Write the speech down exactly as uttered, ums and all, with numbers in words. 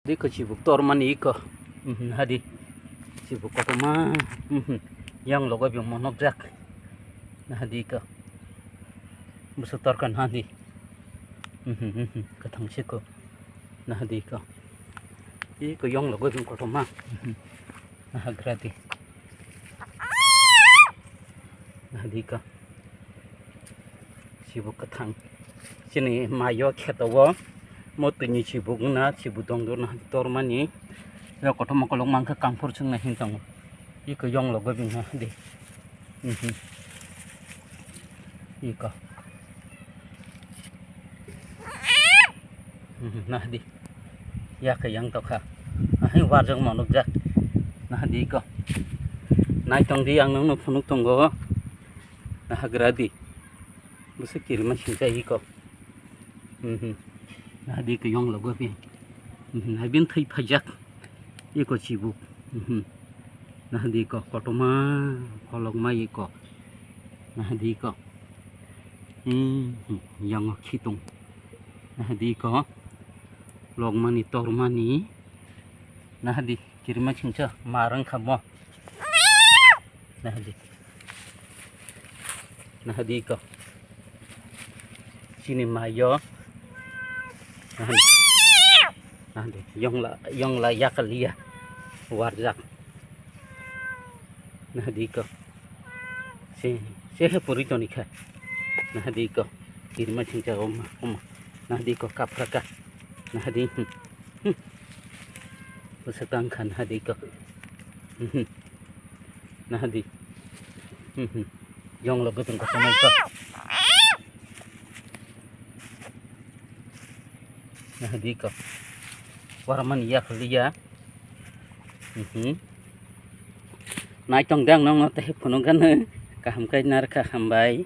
Di ko chibuk tormani iko. Mhm, hadi. Chibuk kotorma. Mhm. Yang logo biyong monok jak. Nahadi iko. Busuk torkan hadi. Mhm, mhm. Kathang siko. Nahadi iko. Iko yang logo biyong kotorma. Mhm. Nahagra di. Nahadi iko. Chibuk kwthang. Chini mayo kheto o. Mo twini chibuk wngna, chibuk dongdor na tormani. Yo kotorma kolok mankha kangphur chwngna hin tongo. Iko yong logo bini nahadi. Mhm. Iko. Mhm, nahadi. Yakhe yang tokha. Ahai warjak manukjak. Nahadi iko. Naitong di ang nangno phunuk tongo. Nahagra di. Bwswk kirima singcha iko. Mhm. Nahadi iko yong logo bini. Mhm, nahai bini thwi phaijak. Iko chibuk. Mhm. Nahadi iko kotorma kolokma iko. Nahadi iko. Hmm, yango khitung. Nahadi iko. Lokmani, tormani. Nahadi, kirima singcha, mar wngkha mo. Nahadi. Nahadi iko. Chini mayo. Nahadi. Nahadi. Yongla, yongla yakaliya. Warjak. Nahadi iko. Se, se he puri toni kha. Nahadi iko. Kirima singcha oma, oma. Nahadi iko kapraka. Nahadi. Hmm. Hmm. Bwswk tang kha nahadi iko. Hmm. Nahadi. Hmm, hmm. Yong logo tong kotorma iko. Nahadi iko. Waramani yakaliya. Mhm. Naitong dang nong no tei phunuk gano. Kaham kai narkha hambai.